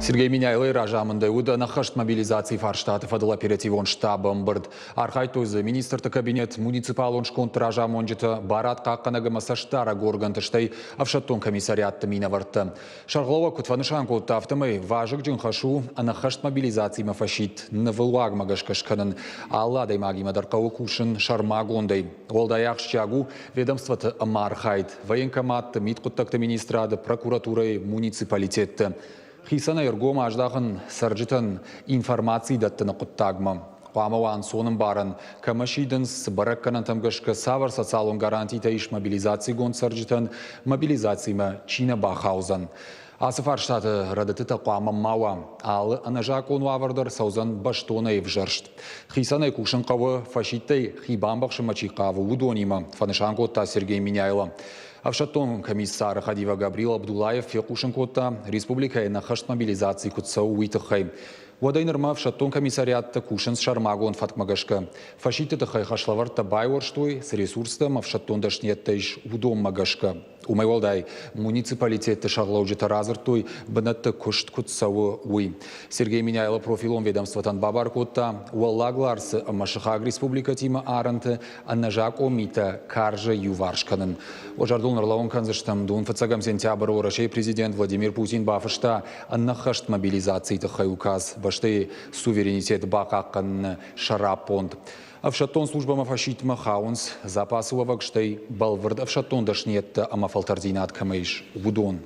Сергей Меняйлойы разамындӕй уыд ӕнӕххӕст мобилизацийы фарстаты фӕдыл оперативон штабы ӕмбырд. Архайдтой дзы министрты кабинет, муниципалон скондты разамонджытӕ, барадхъахъхъӕнӕг ӕмӕ цӕстдарӕг органты, стӕй ӕфсӕддон комиссариатты минӕвӕрттӕ. Сӕргълӕууӕг куыд фӕнысан кодта, афтӕмӕй вазыгджын хӕс у ӕнӕххӕст мобилизацимӕ фӕсидт нывыл уагмӕ гӕсгӕ скӕнын. Алы адӕймагимӕ дӕр хъӕуы кусын сӕрмагондӕй. Уӕлдай ахсджиаг у ведомствоты ӕмархайд, военкоматты, мидхъуыддӕгты министрады, прокуратурӕйы, муниципалитетты. Хицӕнӕй ӕргом аздахын цӕрджытӕн информаци дӕттыны хъуыддагмӕ. Хъуамӕ уа ӕнцонӕмбарӕн, кӕмӕ сидынц, цы бӕрӕггӕнӕнтӕм гӕсгӕ цавӕр социалон гарантитӕ ис мобилизацигонд цӕрджытӕн, мобилизацимӕ чи нӕ бахаудзӕн. Ацы фарстаты рӕдыдтытӕ хъуамӕ ма уа. Алы ӕнӕзакъон уавӕр дӕр цӕудзӕн бӕстонӕй ӕвзӕрст. Хицӕнӕй кусын хъӕуы, фӕсидтӕй хи бамбӕхсынмӕ чи хъавы, уыдонимӕ, фӕнысан кодта Сергей Меняйло. Ӕфсӕддон комиссары хӕдивӕг Габрил Абдулаев фехъусын кодта, республикӕйы ӕнӕххӕст мобилизаци куыд цӕуы, уый тыххӕй. Уӕдӕй нырмӕ ӕфсӕддон комиссариаттӕ кусынц сӕрмагонд фӕткмӕ гӕсгӕ. Фӕсидты тыххӕй хӕслӕвӕрдтӕ байуӕрстой, цы ресурстӕ ӕмӕ ӕфсӕддон дӕсныйӕдтӕ ис, уыдонмӕ гӕсгӕ. Уымӕй уӕлдай, муниципалитетты сӕргълӕуджытӕ радзырдтой, бынӕтты куыст куыд цӕуы, уый. Сергей Меняйло профилон ведомствотӕн бабар кодта, Уӕллаг Ларсы ӕмӕ сыхаг республикӕтимӕ арӕнты ӕнӕзакъон митӕ карзӕй иуварс кӕнын. Уӕ зӕрдыл ӕрлӕууын кӕндзыстӕм, дун фыццӕгӕм сентябры Уӕрӕсейы президент Владимир Путин бафыста ӕнӕххӕст мобилизацийы тыххӕй указ бӕстӕйы суверенитет бахъахъхъӕныны сӕраппонд. Ӕфсӕддон службӕмӕ фӕсидтмӕ хауынц запасы уӕвӕг, стӕй бӕлвырд ӕфсӕддон дӕсныйӕдтӕ ӕмӕ фӕлтӕрдзинад кӕмӕ ис, уыдон.